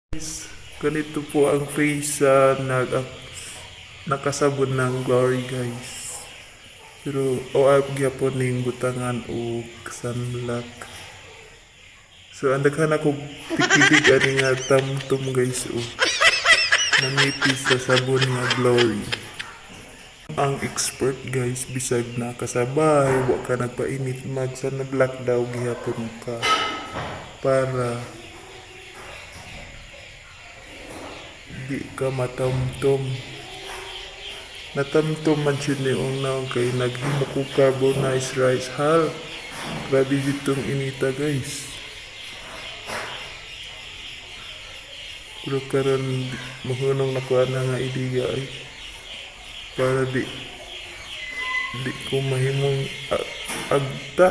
Guys, ganito po ang face sa nakasabon ng Glory, guys. Pero o gyapon ning butangan og sunblock. So ang daghan ako tikibig ani nga tamtom, guys, oh. Nangipis sa sabon nga Glory. Ang expert, guys, bisag nakasabay, wa ka nagpainit, mag sunblock daw gihapon ka para di ka matamtom. Natamtom man siya ni una kay naghimo ko carbonized rice hal. Grabe ditong inita, guys. Pero karon mahunong nakuha na nga ideya ay para di ko mahimong agta.